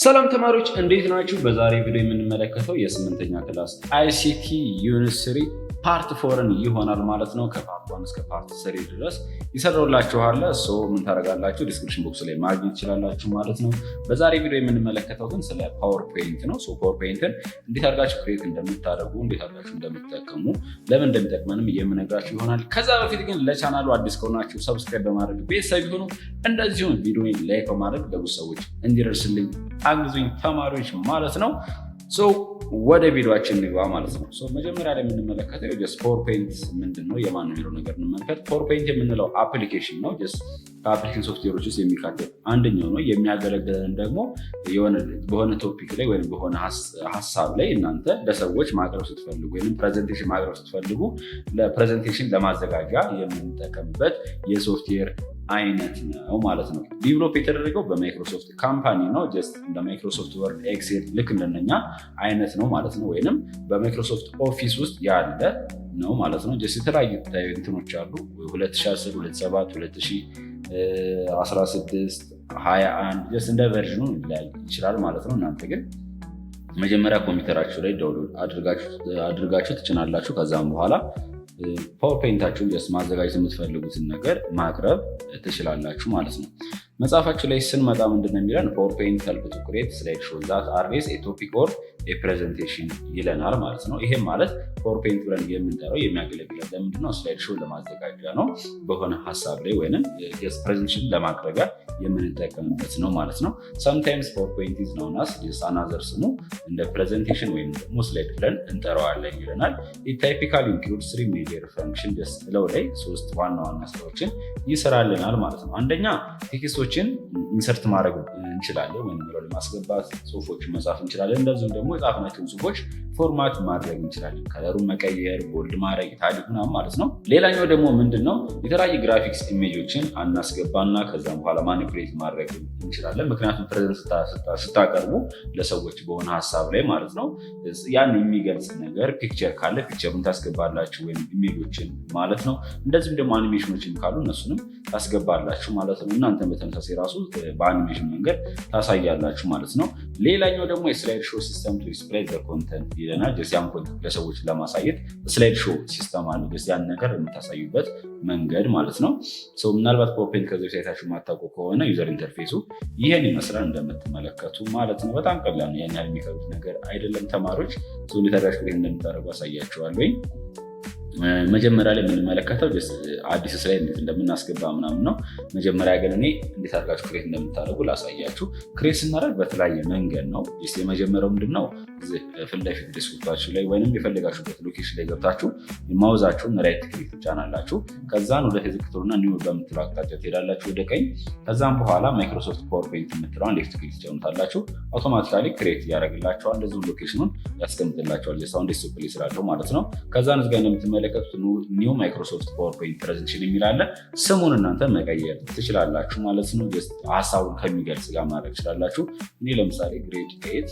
ሰላም ተማሪዎች፣ እንዴት ናችሁ? በዛሬ ቪዲዮ የምንመለከተው የስምንተኛ class ICT unit 3 part 4 ን ይሆናል ማለት ነው። ከ part 1 እስከ part 3 ድረስ ይሰራላችኋል። So ምን ታደርጋላችሁ? Description box ላይ ማግኘት ትችላላችሁ ማለት ነው። በዛሬ ቪዲዮ የምንመለከተው ግን ስለ PowerPoint ነው። So PowerPoint ን እንዴት አድርጋችሁ create እንደምታደርጉ፣ እንዴት አድርጋችሁ እንደምትጠቀሙ፣ ለምን እንደሚጠቅመንም የምነግራችሁ ይሆናል። ከዛ በፊት ግን ለቻናሉ አዲስ ከሆናችሁ subscribe በማድረግ ቤተሰብ ይሁኑ። እንደዚሁም ቪዲዮ like በማድረግ ለብዙ ሰዎች እንዲደርስልኝ አግዙኝ ተማሪዎች ማለት ነው። So ወደ ቪዲዮአችን እንግባ ማለት ነው። So መጀመሪያ ላይ የምንመለከተው just PowerPoint ምንድን ነው፣ የማን ነው የሚለው ነገር እንመልከት። PowerPoint የምንለው application ነው። Just ከ application ሶፍትዌሮች ውስጥ የሚካተት አንደኛው ነው። የሚያገለግለን ደግሞ በሆነ topic ላይ ወይም በሆነ ሀሳብ ላይ እናንተ ለሰዎች ማቅረብ ስትፈልጉ ወይም presentation ማቅረብ ስትፈልጉ ለ presentation ለማዘጋጃ የምንጠቀምበት የሶፍትዌር አይነት ነው ማለት ነው። Develop የተደረገው በ Microsoft company ነው። Just እንደ Microsoft Word፣ Excel ልክ እንደነኛ አይነት ነው ማለት ነው። ወይንም በ Microsoft Office ውስጥ ያለ ነው ማለት ነው። Just የተለያዩ እንትኖች አሉ፣ 2010፣ 2007፣ 2016፣ 21፣ just እንደ version ኑ ሊለያይ ይችላል ማለት ነው። እናንተ ግን መጀመሪያ ኮምፒውተራችሁ ላይ download አድርጋችሁ ትጭናላችሁ። ከዛም በኋላ PowerPoint ኣችሁን just ማዘጋጀት የምትፈልጉትን ነገር ማቅረብ ትችላላችሁ ማለት ነው። መጽሐፋችሁ ላይ ስንመጣ ምንድን ነው የሚለን? "PowerPoint help to create slide show that address a topic or a presentation" ይለናል ማለት ነው። ይሄም ማለት PowerPoint ብለን የምንጠራው የሚያገለግለን ለምንድነው? Slide show ለማዘጋጃ ነው። በሆነ ሀሳብ ላይ ወይም presentation ለማቅረቢያ የምንጠቀምበት ነው ማለት ነው። Sometimes PowerPoint is known as another ስሙ እንደ presentation ወይም ደግሞ slide ብለን እንጠራዋለን ይለናል። Typically include three major function፣ ደስ ብለው ላይ ሶስት ዋና ዋና ስራዎችን ይሰራልናል ማለት ነው። አንደኛ text ኦችን insert ማድረግ እንችላለን ወይም ማስገባት፣ ጽሁፎችን መጻፍ እንችላለን። እንደዚሁም ደግሞ የጻፍናቸውን ጽሁፎች format ማድረግ እንችላለን። Color ኡን መቀየር፣ bold ማድረግ፣ italic ምናምን ማለት ነው። ሌላኛው ደግሞ ምንድን ነው? የተለያዩ graphics image ኦችን አናስገባና ከዛም በኋላ manipulate ማድረግ እንችላለን። ምክንያቱም present ስታቀርቡ ለሰዎች በሆነ ሀሳብ ላይ ማለት ነው፣ ያን የሚገልጽ ነገር picture ካለ picture ኡን ታስገባላችሁ ወይም image ኦችን ማለት ነው። እንደዚሁም ደግሞ አኒሜሽኖችን ካሉ እነሱንም ታስገባላችሁ ማለት ነው። እናንተን በተመሳሳይ ራሱ በአኒሜሽን መንገድ ታሳያላችሁ ማለት ነው። ሌላኛው ደግሞ የ slide show system to display content ይለናል። ያን content ለሰዎች ለማሳየት slide show system አለ። ያን ነገር የምታሳዩበት መንገድ ማለት ነው። ምናልባት PowerPoint ከዚህ በፊት አይታችሁ የማታውቁ ከሆነ user interface ኡ ይህን ይመስላል እንደምትመለከቱ ማለት ነው። በጣም ቀላል ነው። ያን ያህል የሚከብድ ነገር አይደለም። ተማሪዎች፣ እንዴት አድርጋችሁ እንደምታደርጉ አሳያችኋለሁ። መጀመሪያ ላይ የምንመለከተው አዲስ slide እንዴት እንደምናስገባ ምናምን ነው። መጀመሪያ ግን እኔ እንዴት አድርጋችሁ create እንደምታደርጉ ላሳያችሁ። Create ስናደርግ በተለያየ መንገድ ነው። የመጀመሪያው ምንድነው? ፊት ለፊት desktop ኣችሁ ላይ ወይም የፈለጋችሁበት location ላይ ገብታችሁ mouse ኣችሁን right click ትጫናላችሁ። ከዛን ወደ ዝቅትሉና new በምትለው አቅጣጫ ትሄዳላችሁ ወደ ቀኝ። ከዛም በኋላ Microsoft PowerPoint የምትለዋን left click ትጫኑታላችሁ። Automatically create ያደርግላችኋል። እንደዚሁም location ኑን ያስቀምጥላችኋል። አሁን desktop ላይ ስላለው ማለት ነው። ከዛን እዚጋ እንደምትመለከቱት new Microsoft PowerPoint presentation የሚል አለ። ስሙን እናንተ መቀየር ትችላላችሁ ማለት ነው። ሀሳቡን ከሚገልጽ ጋር ማድረግ ትችላላችሁ። እኔ ለምሳሌ grade 8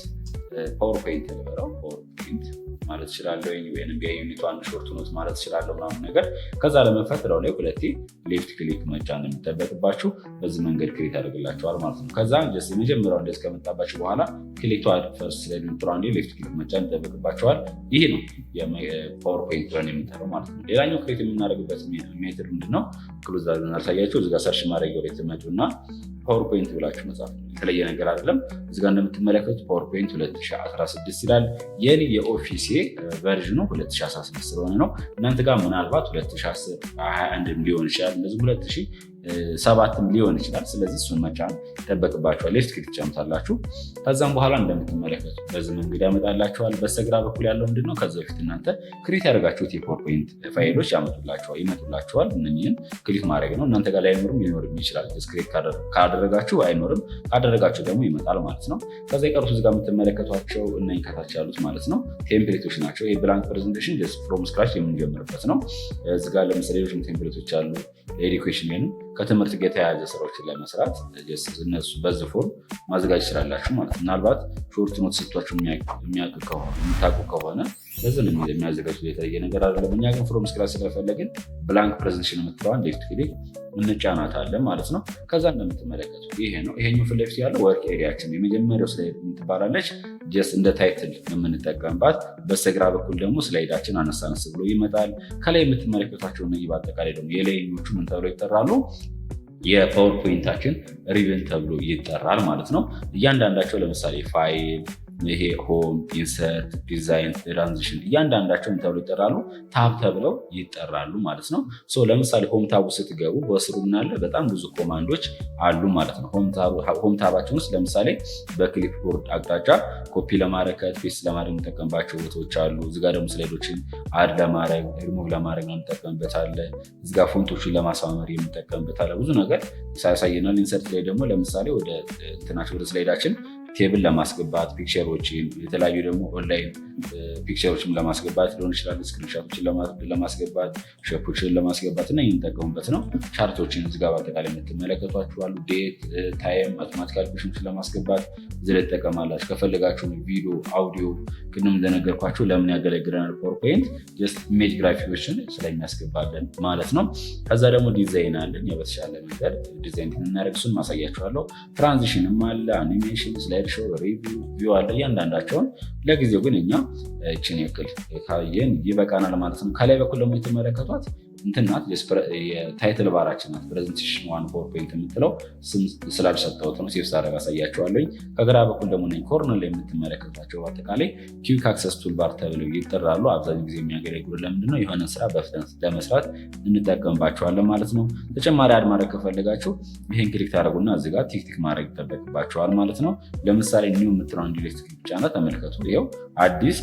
PowerPoint ልበለው፣ PowerPoint ማለት እችላለሁ፣ ወይም የ unit 1 short note ማለት እችላለሁ ምናምን ነገር። ከዛ ለመክፈት ለው ላይ ሁለቴ left click መጫን የሚጠበቅባችሁ፣ በዚህ መንገድ create ያደርግላችኋል ማለት ነው። ከዛ just የመጀመሪያው እንደዚህ ከመጣባችሁ በኋላ click to add first slide የምትለዋን አንዴ left click መጫን ይጠበቅባችኋል። ይህ ነው የ PowerPoint ብለን የምንጠራው ማለት ነው። ሌላኛው create የምናደርግበት method ምንድነው? Close አሳያችሁ። እዚጋ search ማድረጊያው ላይ ትመጡና PowerPoint ብላችሁ መጻፍ ነው። የተለየ ነገር አይደለም። እዚጋ እንደምትመለከቱት PowerPoint 2016 ይላል። የኔ የ office ኤ version ኑ 2016 ስለሆነ ነው። እናንተ ጋር ምናልባት 2010፣ 21 ሊሆን ይችላል። እንደዚሁም 2007 ሊሆን ይችላል። ስለዚህ እሱን መጫን ይጠበቅባችኋል። Left click ትጫኑታላችሁ። ከዛም በኋላ እንደምትመለከቱት በዚህ መንገድ ያመጣላችኋል። በስተግራ በኩል ያለው ምንድነው? ከዚ በፊት እናንተ create ያደረጋችሁት የ PowerPoint ፋይሎች ይመጡላችኋል። እነኝህን click ማድረግ ነው። እናንተ ጋር ላይኖርም ሊኖርም ይችላል። Create ካደረጋችሁ አይኖርም፣ ካደረጋችሁ ደግሞ ይመጣል ማለት ነው። ከዛ የቀሩት እዚህ ጋር የምትመለከቷቸው እነኝህ ከታች ያሉት ማለት ነው template ኦች ናቸው። ይህ blank presentation from scratch የምንጀምርበት ነው። እዚህ ጋር ለምሳሌ ሌሎችም template ኦች አሉ። ለ education ወይም ከትምህርት ጋር የተያያዘ ስራዎችን ለመስራት እነሱ በዚህ form ማዘጋጀት ይችላላችሁ ማለት ነው። ምናልባት short note ሰጥቷችሁ የምታውቁ ከሆነ ለዚህ ነው የሚያዘጋጁት፣ የተለየ ነገር አይደለም። እኛ ግን from scratch ስለፈለግን blank presentation የምትለዋን left click እንጫናታለን ማለት ነው። ከዛ እንደምትመለከቱት ይሄ ነው። ይሄኛው ፊት ለፊት ያለው work area ኣችን የመጀመሪያው slide የምትባላለች፣ just እንደ title የምንጠቀምባት። በስተግራ በኩል ደግሞ slide ኣችን አነስ አነስ ብሎ ይመጣል። ከላይ የምትመለከቷቸው እነዚህ በአጠቃላይ ደግሞ የላይኞቹ ምን ተብለው ይጠራሉ? የ PowerPoint ኣችን ribbon ተብሎ ይጠራል ማለት ነው። እያንዳንዳቸው ለምሳሌ ፋይል፣ ይሄ home፣ insert፣ design፣ transition እያንዳንዳቸው ምን ተብለው ይጠራሉ? Tab ተብለው ይጠራሉ ማለት ነው። ለምሳሌ home tab ኡ ስትገቡ በስሩ ምናለ በጣም ብዙ command ኦች አሉ ማለት ነው። Home tab ኣችን ውስጥ ለምሳሌ በ clipboard አቅጣጫ ኮፒ ለማድረግ፣ paste ለማድረግ የምንጠቀምባቸው ቦታዎች አሉ። እዚጋ ደግሞ slide ኦችን አድ ለማድረግ፣ ሪሙቭ ለማድረግ ነው የምንጠቀምበት አለ። እዚጋ font ኦችን ለማሳመር የምንጠቀምበት አለ። ብዙ ነገር ያሳየናል። Insert ላይ ደግሞ ለምሳሌ ወደ እንትናችን ወደ slide ኣችን table ለማስገባት፣ picture ኦችን፣ የተለያዩ ደግሞ online picture ኦችን ለማስገባት ሊሆን ይችላል። Screenshot ኦችን ለማስገባት፣ shape ኦችን ለማስገባት እና የምንጠቀሙበት ነው። Chart ኦችን እዚጋ በአጠቃላይ የምትመለከቷቸው አሉ። Date፣ time፣ mathematical equation ኦችን ለማስገባት እዚህ ላይ ትጠቀማላችሁ። ከፈለጋችሁ ቪዲዮ፣ አውዲዮ፣ ቅድም እንደነገርኳችሁ ለምን ያገለግለናል PowerPoint? Just image graphic ኦችን ስለሚያስገባለን ማለት ነው። ከዛ ደግሞ ዲዛይን አለን። በተሻለ መንገድ ዲዛይን እናደርግ እሱን ማሳያችኋለሁ። Transition ም አለ፣ animation፣ slide show፣ review፣ view አለ። እያንዳንዳቸውን ለጊዜው ግን እኛ ይችን ያክል ካየን ይበቃናል ማለት ነው። ከላይ በኩል ደግሞ የተመለከቷት እንትን ናት፣ የ title bar ኣችን ናት። Presentation one PowerPoint የምትለው ስም ስላልሰጠሁት ነው። Save ሳደርግ አሳያችኋለሁኝ። ከግራ በኩል ደግሞ corner ላይ የምትመለከቷቸው በአጠቃላይ quick access toolbar ተብለው ይጠራሉ። አብዛኛው ጊዜ የሚያገለግሉ ለምንድነው? የሆነ ስራ በፍጥነት ለመስራት እንጠቀምባቸዋለን ማለት ነው። ተጨማሪ add ማድረግ ከፈለጋችሁ ይሄን click ታደርጉና እዚህ ጋር tick tick ማድረግ ይጠበቅባቸዋል ማለት ነው። ለምሳሌ new የምትለውን left click ጫና ተመልከቱ። ይኸው አዲስ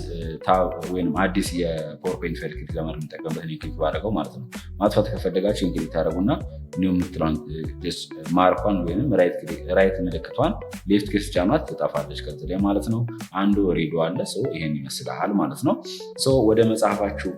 ወይም አዲስ የ PowerPoint file click ለማድረግ የምጠቀምበት click ባደረገው ማለት ነው። ማጥፋት ከፈለጋችሁ click ታደርጉና new የምትለዋን mark ኳን ወይም right ምልክቷን left click ጫኗት፣ ትጠፋለች ከዚህ ላይ ማለት ነው። አንዱ redo አለ፣ so ይሄን ይመስላል ማለት ነው። ወደ መጽሐፋችሁ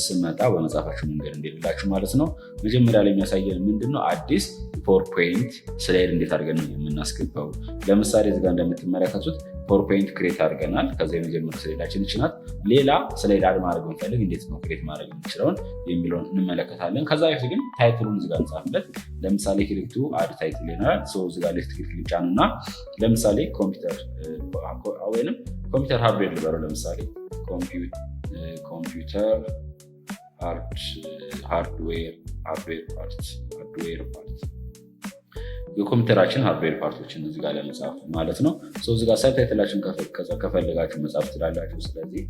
ስመጣ በመጽሐፋችሁ መንገድ እንዲልላችሁ ማለት ነው። መጀመሪያ ላይ የሚያሳየን ምንድነው? አዲስ PowerPoint slide እንዴት አድርገን ነው የምናስገባው? ለምሳሌ እዚጋ እንደምትመለከቱት PowerPoint create አድርገናል። ከዚ የመጀመሪያ slide ኣችን ይች ናት። ሌላ slide add ማድረግ ብንፈልግ እንዴት ነው create ማድረግ የምንችለውን የሚለውን እንመለከታለን። ከዛ በፊት ግን title ኡን እዚጋ እንጻፍለት። ለምሳሌ click to add title ይሆናል። እዚጋ left click ልጫን እና ለምሳሌ ኮምፒውተር ወይንም computer hardware ልበለው። ለምሳሌ computer hardware part፣ የኮምፒውተራችን hardware part ኦችን እዚህ ጋር ለመጻፍ ማለት ነው። እዚህ ጋር subtitle ኣችን ከፈለጋችሁ መጻፍ ትችላላችሁ። ስለዚህ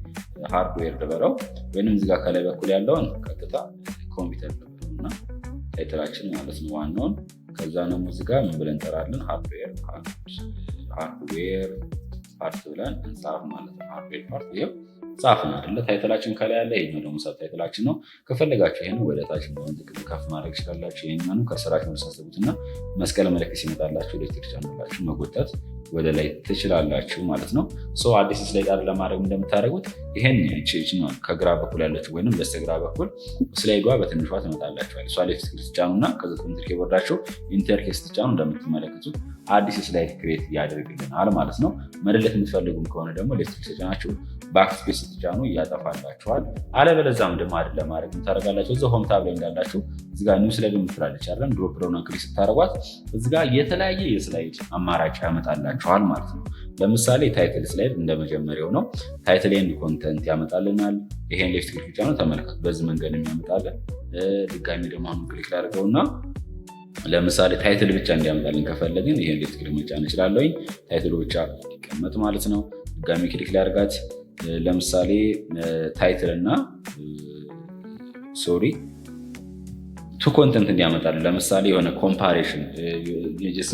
hardware ልበለው ወይንም እዚህ ጋር ከላይ በኩል ያለውን ቀጥታ ኮምፒውተር ልበለው እና title ኣችን ማለት ነው ዋናውን። ከዛ ደግሞ እዚህ ጋር ምን ብለን እንጠራለን? Hardware part ብለን እንጻፍ ማለት ነው። Hardware part ይኸው ጻፍን አይደለ? Title ኣችን ከላይ ያለ፣ ይሄኛው ደግሞ subtitle ኣችን ነው። ከፈለጋችሁ ይሄን ወደ ታች ከፍ ማድረግ ይችላላችሁ። ይሄኛውን cursor ኣችሁን ሳስቡት እና መስቀል ምልክት ሲመጣላችሁ ኤሌክትሪክ ጫኑላችሁ መጎተት ወደ ላይ ትችላላችሁ ማለት ነው። አዲስ slide add ለማድረግ እንደምታደርጉት ይሄን ከግራ በኩል ያለችው ወይም በስተግራ በኩል slide ዷ በትንሿ ትመጣላችኋል። እሷ left click ስትጫኑ እና ከዛ ኮምፒውተር keyboard ኣችሁ enter key ስትጫኑ እንደምትመለከቱት አዲስ slide create ያደርግልናል ማለት ነው። መ delete የምትፈልጉም ከሆነ ደግሞ left click ስትጫናችሁ backspace ስትጫኑ ያጠፋላችኋል። አለበለዚያም ደግሞ add ለማድረግ የምታደርጋላችሁ እዛ home tab ላይ እንዳላችሁ እዚጋ new slide የምትላለች አይደለም፣ drop down click ስታደርጓት እዚጋ የተለያየ የ slide አማራጭ ያመጣላችኋል ማለት ነው። ለምሳሌ title slide እንደመጀመሪያው ነው። Title and content ያመጣልናል። ይሄን left click ብቻ ነው፣ ተመልከቱ። በዚህ መንገድ የሚያመጣልን። ድጋሚ ደግሞ አሁን click ላድርገውና ለምሳሌ title ብቻ እንዲያመጣልን ከፈለግን ይሄን left click መጫን እችላለሁኝ። Title ኡ ብቻ እንዲቀመጥ ማለት ነው። ድጋሚ click ላድርጋት። ለምሳሌ title እና sorry two content እንዲያመጣልን፣ ለምሳሌ የሆነ comparison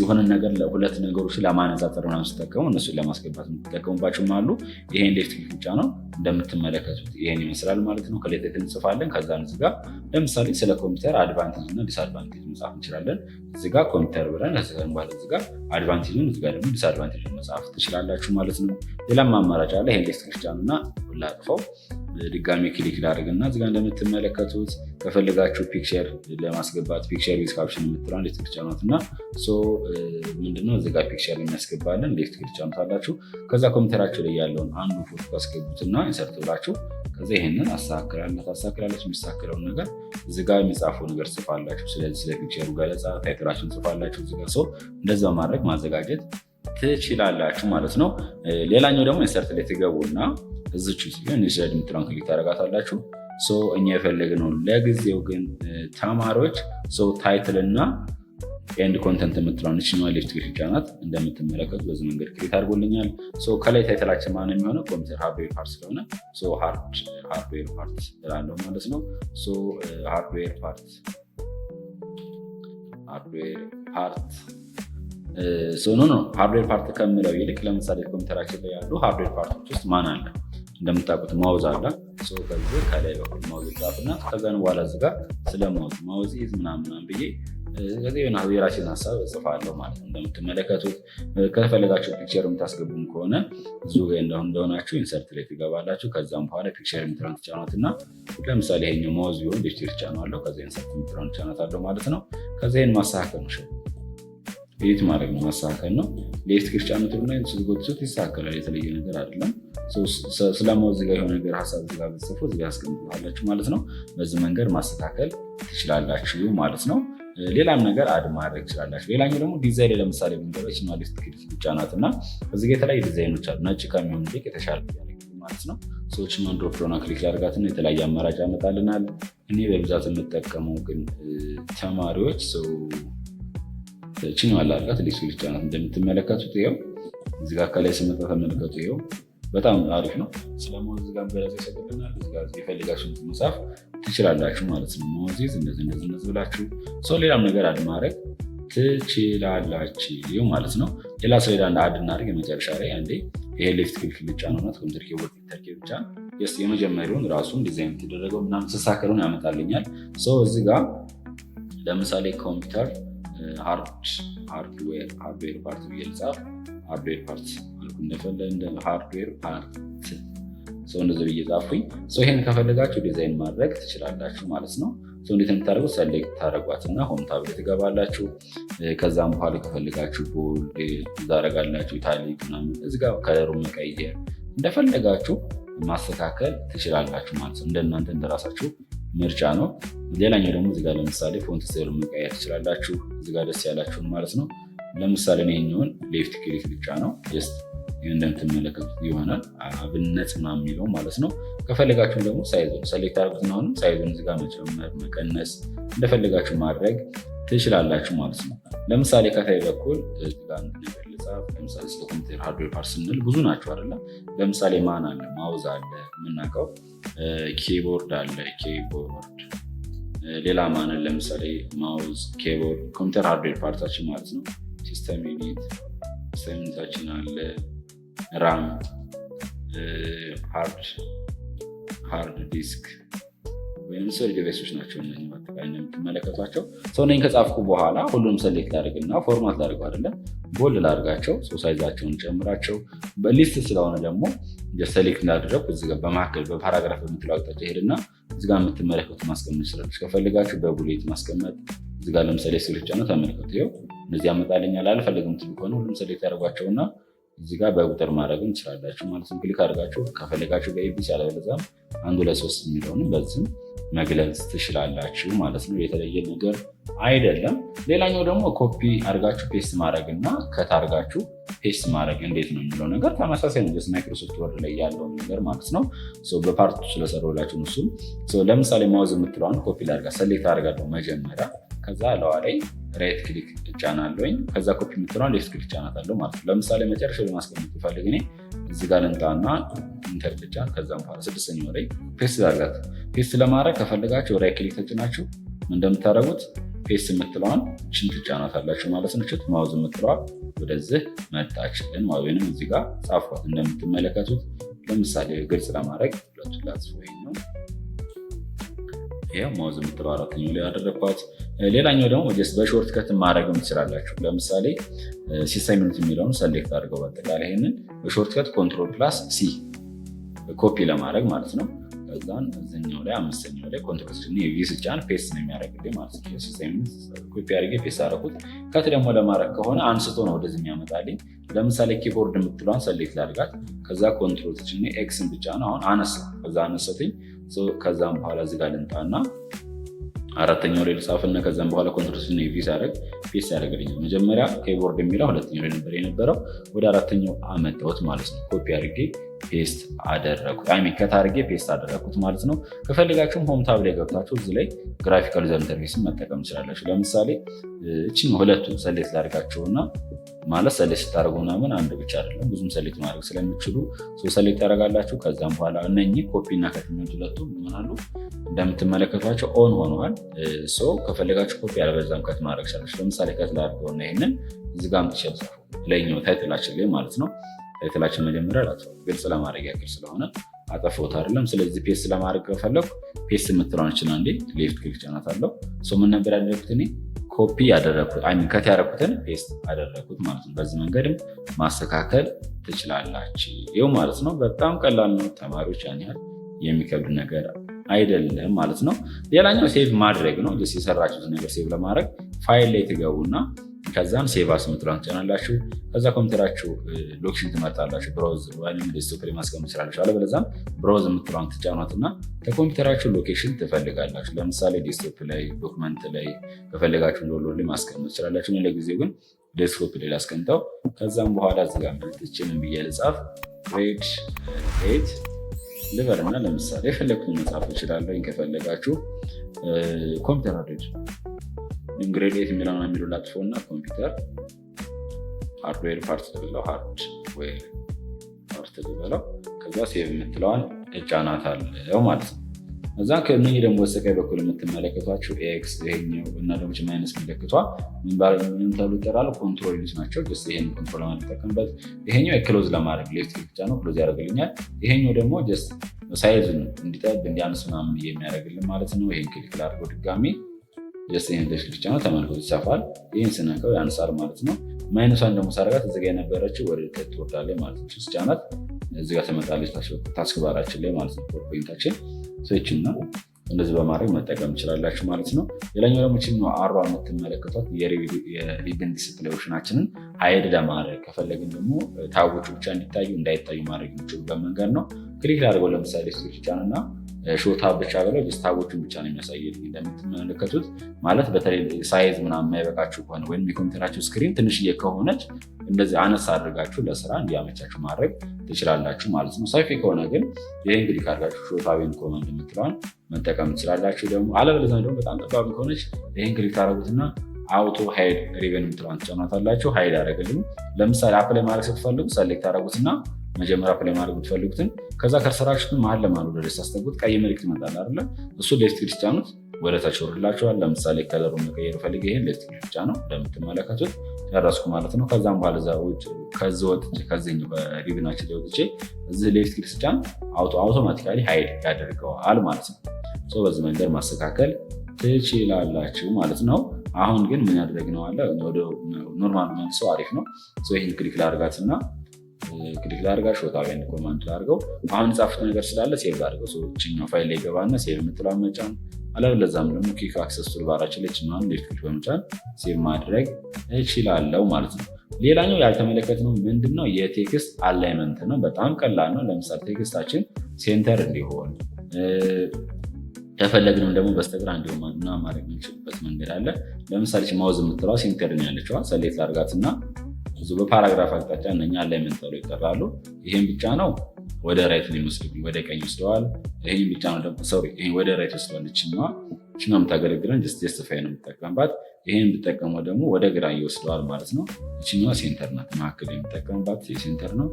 የሆነ ነገር ሁለት ነገሮች ለማነጻጸር ምናምን ሲጠቀሙ እነሱን ለማስገባት የምትጠቀሙባቸውም አሉ። ይሄን left click ብቻ ነው፣ እንደምትመለከቱት ይሄን ይመስላል ማለት ነው። ከላይ title እንጽፋለን። ከዛ እዚህ ጋር ለምሳሌ ስለ ኮምፒውተር advantage እና disadvantage መጻፍ እንችላለን። እዚህ ጋር ኮምፒውተር ብለን ከዚህ በኋላ እዚህ ጋር advantage ኡን፣ እዚህ ጋር ደግሞ disadvantage ኡን መጻፍ ትችላላችሁ ማለት ነው። ሌላም አማራጭ አለ። ይሄን left click ጫኑና ላጥፈው። ድጋሚ click ላድርግ እና እዚጋ እንደምትመለከቱት ከፈለጋችሁ picture ለማስገባት picture with caption የምትለዋን left click ጫኗት እና ምንድነው እዚጋ picture የሚያስገባልን left click ጫኑታላችሁ። ከዛ ኮምፒውተራችሁ ላይ ያለውን አንዱ ፎቶ ታስገቡትና insert ብላችሁ ከዛ ይሄንን ታስተካክላለች። የሚስተካከለውን ነገር እዚጋ የሚጻፈው ነገር ጽፋላችሁ። ስለዚህ ስለ picture ኡ ገለጻ title ኣችሁን ጽፋላችሁ። እዚጋ so እንደዛ ማድረግ ማዘጋጀት ትችላላችሁ ማለት ነው። ሌላኛው ደግሞ insert ላይ ትገቡና እዚች ሲሆን slide የምትለውን click ታደርጋታላችሁ። እኛ የፈለግነው ለጊዜው ግን ተማሪዎች title እና and content የምትለውን እችኛዋ left click ጫናት። እንደምትመለከቱ በዚህ መንገድ create አድርጎልኛል። ከላይ title ኣችን ማን የሚሆነው ኮምፒውተር hardware part ስለሆነ hardware part እላለሁ ማለት ነው። Hardware part, hardware part, no, hardware part ከምለው ይልቅ ለምሳሌ ኮምፒውተራችን ላይ ያሉ hardware part ኦች ውስጥ ማን አለ? እንደምታውቁት mouse አለ። ከዚህ ከላይ በኩል mouse ጻፍና ከዛን በኋላ እዚህ ጋር ስለ mouse, mouse is ምናምን ብዬ ከዚህ የሆነ የራሴን ሀሳብ እጽፋለሁ ማለት ነው። እንደምትመለከቱት ከፈለጋችሁ picture የምታስገቡም ከሆነ እዚሁ ጋር እንደሆናችሁ insert ላይ ትገባላችሁ። ከዛም በኋላ picture የምትለውን ትጫኗት እና ለምሳሌ ይሄኛው mouse ቢሆን left ትጫነዋለሁ። ከዛ insert የምትለውን ትጫኗታለሁ ማለት ነው። ከዛ ይሄን ማስተካከል ነው፣ edit ማድረግ ነው፣ ማስተካከል ነው። Left click ጫኑት እና ስትጎትቱት ይስተካከላል። የተለየ ነገር አይደለም። ስለ mouse ጋር የሆነ ነገር ሀሳብ እዚህ ጋር ብትጽፉ እዚህ ጋር ያስቀምጡላችሁ ማለት ነው። በዚህ መንገድ ማስተካከል ትችላላችሁ ማለት ነው። ሌላም ነገር add ማድረግ ትችላላችሁ። ሌላኛው ደግሞ ዲዛይን ለምሳሌ ብንገባ ይችኛዋ left click ጫናት እና እዚህ ጋር የተለያዩ ዲዛይኖች አሉ። ነጭ ከሚሆን ይልቅ የተሻለ ማለት ነው። ሰዎችኛውን drop down click ላድርጋትና የተለያየ አማራጭ ያመጣልናል። እኔ በብዛት የምጠቀመው ግን ተማሪዎች ችኛዋ ላድርጋት፣ left click ጫናት። እንደምትመለከቱት ይኸው እዚህ ጋር ከላይ ስመጣ ተመልከቱ። ይኸው በጣም አሪፍ ነው። ስለ mouse ጋር ገለጻ ይሰጥልናል። እዚህ ጋር የፈለጋችሁትን መጻፍ ትችላላችሁ ማለት ነው። Mouse is እንደዚህ እንደዚህ እንደዚህ ብላችሁ so ሌላም ነገር add ማድረግ ትችላላችሁ ማለት ነው። ሌላ ስለሌላ add እናድርግ። የመጨረሻ ላይ አንዴ ይሄ left click ልጫነው ኮምፒውተር keyboard enter key ብቻ የመጀመሪያውን ራሱን ዲዛይን የተደረገው ምናምን ስሳከሩን ያመጣልኛል። So እዚህ ጋር ለምሳሌ ኮምፒውተር hardware part ብዬ ልጻፍ። Hardware part አልኩ፣ እንደፈለ እንደ hardware part so እንደዚህ ብዬ ጻፍኩኝ። ይሄን ከፈለጋችሁ ዲዛይን ማድረግ ትችላላችሁ ማለት ነው። እንዴት የምታደርጉት select ታደርጓት እና home tab ላይ ትገባላችሁ። ከዛም በኋላ ከፈለጋችሁ bold ታደርጋላችሁ፣ italic ምናምን፣ እዚህ ጋር color ኡ መቀየር እንደፈለጋችሁ ማስተካከል ትችላላችሁ ማለት ነው። እንደናንተ እንደራሳችሁ ምርጫ ነው። ሌላኛው ደግሞ እዚጋ ለምሳሌ font style ኡ መቀየር ትችላላችሁ። እዚጋ ደስ ያላችሁን ማለት ነው። ለምሳሌ ይሄኛውን left click ብቻ ነው፣ just እንደምትመለከቱት ይሆናል። አብነት ምናምን የሚለው ማለት ነው። ከፈለጋችሁም ደግሞ size ኡን select አድርጉትና አሁንም size ኡን እዚጋ መጨመር መቀነስ እንደፈለጋችሁ ማድረግ ትችላላችሁ ማለት ነው። ለምሳሌ ከታይ በኩል እዚጋ አንድ ነገር ልጻፍ። ለምሳሌ ስለ ኮምፒውተር hardware part ስንል ብዙ ናቸው አይደለም። ለምሳሌ ማን አለ? Mouse አለ የምናውቀው፣ keyboard አለ፣ keyboard። ሌላ ማንን? ለምሳሌ mouse፣ keyboard፣ ኮምፒውተር hardware part ኣችን ማለት ነው። System unit፣ system unit ኣችን አለ፣ RAM፣ hard disk ወይም solid device ኦች ናቸው እነዚህ በአጠቃላይ እንደምትመለከቷቸው። So እነኝን ከጻፍኩ በኋላ ሁሉንም select ላድርግና format ላድርገው አይደለም፣ bold ላድርጋቸው፣ size ኣቸውን ጨምራቸው። በ list ስለሆነ ደግሞ select እንዳደረግኩ እዚህ ጋር በመካከል በ paragraph በምትለው አቅጣጫ ሄድና እዚህ ጋር የምትመለከቱ ማስቀመጥ ይችላላችሁ። ከፈለጋችሁ በ bullet ማስቀመጥ እዚህ ጋር ለምሳሌ select ጫኑ፣ ተመልከቱ፣ ይኸው እነዚህ ያመጣልኛል። አልፈልግም ትሉ ከሆነ ሁሉም select ያደርጓቸውና እዚህ ጋር በቁጥር ማድረግም ትችላላችሁ ማለት ነው። Click አድርጋችሁ ከፈለጋችሁ በ ABC አለበለዚያም አንድ ሁለት ሶስት የሚለውንም በዚህም መግለጽ ትችላላችሁ ማለት ነው። የተለየ ነገር አይደለም። ሌላኛው ደግሞ ኮፒ አድርጋችሁ paste ማድረግ እና cut አድርጋችሁ paste ማድረግ እንዴት ነው የሚለው ነገር ተመሳሳይ ነው። Just Microsoft Word ላይ ያለውን ነገር ማለት ነው። በ part ኡ ስለሰራሁላችሁ እሱም ለምሳሌ mouse የምትለዋን ኮፒ ላድርጋ፣ select አድርጋለሁ መጀመሪያ፣ ከዛ ለዋ ላይ right click እጫናለሁኝ። ከዛ ኮፒ የምትለዋን left click እጫናታለሁ ማለት ነው። ለምሳሌ መጨረሻ ለማስቀመጥ ብፈልግ እኔ እዚህ ጋር ልምጣና enter ልጫን። ከዛም በኋላ ስድስተኛው ላይ paste ላድርጋት። Paste ለማድረግ ከፈለጋችሁ right click ተጭናችሁ እንደምታደርጉት paste የምትለዋን ችን ትጫናታላችሁ ማለት ነው። ችት mouse የምትለዋ ወደዚህ መጣችልን ወይንም እዚህ ጋር ጻፏት እንደምትመለከቱት። ለምሳሌ ግልጽ ለማድረግ ሁለቱን ላጽፍ ወይ ነው፣ ይሄው mouse የምትለው አራተኛው ላይ ያደረግኳት። ሌላኛው ደግሞ just በ shortcut ማድረግም ትችላላችሁ። ለምሳሌ system unit የሚለውን select አድርገው በአጠቃላይ ይሄንን በ shortcut control plus C copy ለማድረግ ማለት ነው። ከዛን እዚኛው ላይ አምስተኛው ላይ control V ስጫን paste ነው የሚያደርግልኝ ማለት ነው። ኮፒ አድርጌ paste አደረኩት። Cut ደግሞ ለማድረግ ከሆነ አንስቶ ነው ወደዚህ የሚያመጣልኝ። ለምሳሌ keyboard የምትለዋን select ላድርጋት። ከዛ control ተጭኜ X ን ብቻ ነው አሁን አነሳ። ከዛ አነሰትኝ። ከዛም በኋላ እዚህ ጋር ልምጣና አራተኛው ላይ ልጻፍና ከዛም በኋላ control V ሳደርግ paste ያደርግልኛል። መጀመሪያ keyboard የሚለው ሁለተኛው ላይ ነበር የነበረው፣ ወደ አራተኛው አመጣሁት ማለት ነው። ኮፒ አድርጌ paste አደረኩት፣ I mean cut አድርጌ paste አደረኩት ማለት ነው። ከፈለጋችሁም home tab ላይ ገብታችሁ እዚህ ላይ graphical user interface ን መጠቀም ትችላላችሁ። ለምሳሌ እቺን ሁለቱ select ላድርጋቸውና፣ ማለት select ስታደርጉ ምናምን አንድ ብቻ አይደለም፣ ብዙም select ማድረግ ስለሚችሉ select ያደርጋላችሁ። ከዛም በኋላ እነኚህ ኮፒ እና cut የሚሉት ሁለቱ ይሆናሉ። እንደምትመለከቷቸው on ሆነዋል። So ከፈለጋችሁ ኮፒ ያለበዛም cut ማድረግ ይችላላችሁ። ለምሳሌ cut ላድርገውና ይሄንን እዚህ ጋር አምጥቼ ልጻፈው ላይኛው title ኣችን ላይ ማለት ነው። Title ኣችን መጀመሪያ ላጥፈው፣ ግልጽ ለማድረግ ያክል ስለሆነ አጠፋሁት አይደለም። ስለዚህ paste ለማድረግ ከፈለኩ paste የምትለዋን ይችላል አንዴ left click ጫናታለሁ። ምን ነበር ያደረኩት እኔ? ኮፒ ያደረኩት፣ I mean cut ያደረኩትን paste አደረኩት ማለት ነው። በዚህ መንገድም ማስተካከል ትችላላችሁ ማለት ነው። በጣም ቀላል ነው። ተማሪዎች፣ ያን ያህል የሚከብድ ነገር አይደለም ማለት ነው። ሌላኛው save ማድረግ ነው። የሰራችሁትን ነገር save ለማድረግ ፋይል ላይ ትገቡና ከዛም save as የምትለዋን ትጫናላችሁ። ከዛ ኮምፒውተራችሁ location ትመርጣላችሁ። Browse ወይም desktop ላይ ማስቀመጥ ትችላላችሁ። አለበለዚያም browse የምትለዋን ትጫኗት እና ከኮምፒውተራችሁ location ትፈልጋላችሁ። ለምሳሌ desktop ላይ፣ document ላይ፣ ከፈለጋችሁ download ላይ ማስቀመጥ ትችላላችሁ። ለጊዜው ግን desktop ላይ ላስቀምጠው። ከዛም በኋላ እዚህ ጋር መጥቼ ምን ብዬ ልጻፍ? Grade 8 ልበል እና ለምሳሌ የፈለግኩትን መጻፍ እችላለሁ። ከፈለጋችሁ computer hardware፣ grade 8 የሚለውን የሚለው ላጥፈው እና computer hardware part ልበለው፣ hardware part ልበለው። ከዛ save የምትለዋን እጫናታለሁ ማለት ነው። እዛ ከእነኚህ ደግሞ በስተቀኝ በኩል የምትመለከቷቸው X፣ ይሄኛው እና ደግሞ minus ምልክቷ ምን ተብሎ ይጠራሉ? Control unit ናቸው። Just ይሄን control ለማድረግ ጠቀምበት። ይሄኛው close ለማድረግ left click ብቻ ነው፣ close ያደርግልኛል። ይሄኛው ደግሞ just size ኡን እንዲጠብ እንዲያንስ ምናምን የሚያደርግልን ማለት ነው። ይሄን click ላድርገው ድጋሚ። Just ይሄን left click ነው፣ ተመልከቱ፣ ይሰፋል። ይሄን ስነካው ያንሳል ማለት ነው። Minus ኧን ደግሞ ሳረጋት እዚጋ የነበረችው ወደ ታች ትወርዳለች ማለት ነው። ስጫናት እዚጋ ትመጣለች taskbar ኣችን ላይ ማለት ነው። PowerPoint ኣችን switch ነው። እንደዚህ በማድረግ መጠቀም ትችላላችሁ ማለት ነው። ሌላኛው ደግሞ ችን arrow የምትመለከቷት የ ribbon display option ኣችንን hide ለማድረግ ከፈለግን ደግሞ tab ኦቹ ብቻ እንዲታዩ እንዳይታዩ ማድረግ የሚችሉበት መንገድ ነው። Click ላድርገው፣ ለምሳሌ switch ጫን እና show tab ብቻ ብለው tab ኦቹን ብቻ ነው የሚያሳየልኝ እንደምትመለከቱት። ማለት በተለይ size ምናምን የማይበቃችሁ ከሆነ ወይም የኮምፒውተራችሁ screen ትንሽዬ ከሆነች እንደዚህ አነስ አድርጋችሁ ለስራ እንዲያመቻችሁ ማድረግ ትችላላችሁ ማለት ነው። ሰፊ ከሆነ ግን ይህን click አድርጋችሁ show tab and command የምትለዋን መጠቀም ትችላላችሁ። ደግሞ አለበለዚያ ደግሞ በጣም ጠባብ ከሆነች ይህን click ታደረጉትና auto hide ribbon የምትለዋን ትጫኗታላችሁ። Hide ያደረግልኝ። ለምሳሌ apply ማድረግ ስትፈልጉ select ታደረጉትና መጀመሪያ apply ማድረግ የምትፈልጉትን፣ ከዛ cursor ኣችሁን መሀል ለመሀል ወደ ሳስጠጉት ቀይ ምልክት ይመጣል አይደለ? እሱ left click ጫኑት፣ ወደ ታች ወርድላችኋል። ለምሳሌ color ኡን መቀየር ፈልግ ይሄን left click ብቻ ነው፣ እንደምትመለከቱት ጨረስኩ ማለት ነው። ከዛም በኋላ እዛ ውጭ ከዚህ ወጥቼ፣ ከዚህኛው በሪብናችን ላይ ወጥቼ እዚህ left click ስጫን automatically hide ያደርገዋል ማለት ነው። በዚህ መንገድ ማስተካከል ትችላላችሁ ማለት ነው። አሁን ግን ምን ያደረግነው አለ፣ ወደ normal መልሰው አሪፍ ነው። ይህን click ላድርጋትና click ላድርጋ፣ show tab and command ላድርገው። አሁን የጻፉት ነገር ስላለ save ላድርገው። ችኛው ፋይል ላይ ገባና save የምትለዋን መጫን፣ አለበለዚያም ደግሞ quick access toolbar ኣችን ላይ ችኛዋን left click በመጫን save ማድረግ እችላለሁ ማለት ነው። ሌላኛው ያልተመለከትነው ምንድነው? የ text alignment ነው። በጣም ቀላል ነው። ለምሳሌ text ኣችን center እንዲሆን ከፈለግንም ደግሞ በስተግራ እንዲሆን ምናምን ማድረግ የምንችልበት መንገድ አለ። ለምሳሌ mouse የምትለዋ center ነው ያለችዋ፣ select ላድርጋትና ብዙ በ paragraph አቅጣጫ እነኛ alignment ተብለው ይጠራሉ። ይሄን ብቻ ነው ወደ right ነው የሚወስድብኝ፣ ወደ ቀኝ ወስደዋል። ይሄን ብቻ ነው ደግሞ፣ sorry፣ ይሄን ወደ right ወስደዋል። ይችኛዋ የምታገለግለን just justify ነው የምጠቀምባት። ይሄን ብጠቀመው ደግሞ ወደ ግራ ይወስደዋል ማለት ነው። ይችኛዋ center ናት፣ መካከል የምጠቀምባት የ center ነው።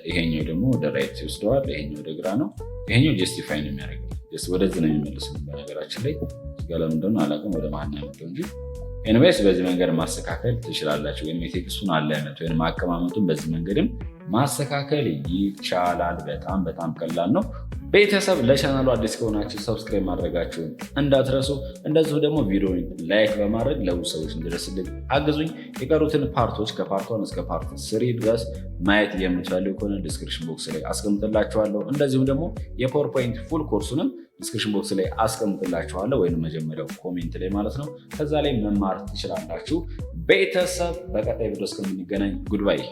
ይሄኛው ደግሞ ወደ right ይወስደዋል። ይሄኛው ወደ ግራ ነው። ይሄኛው justify ነው የሚያደርገው፣ ወደዚህ ነው የሚመልስ። በነገራችን ላይ ለምን እንደሆነ አላውቅም፣ ወደ መሀል ነው ያመጣው እንጂ። Anyways በዚህ መንገድ ማስተካከል ትችላላችሁ። ወይም የ text ኡን alignment ወይም አቀማመጡን በዚህ መንገድም ማስተካከል ይቻላል። በጣም በጣም ቀላል ነው። ቤተሰብ፣ ለቻናሉ አዲስ ከሆናችሁ subscribe ማድረጋችሁን እንዳትረሱ። እንደዚሁ ደግሞ ቪዲዮውን like በማድረግ ለብዙ ሰዎች እንዲደርስልኝ አግዙኝ። የቀሩትን part ኦች ከ part 1 እስከ part 3 ድረስ ማየት የምትፈልጉ ከሆነ description box ላይ አስቀምጥላችኋለሁ። እንደዚሁም ደግሞ የ PowerPoint full course ኡንም description box ላይ አስቀምጥላችኋለሁ፣ ወይም መጀመሪያው comment ላይ ማለት ነው። ከዛ ላይ መማር ትችላላችሁ። ቤተሰብ፣ በቀጣይ ቪዲዮ እስከምንገናኝ goodbye።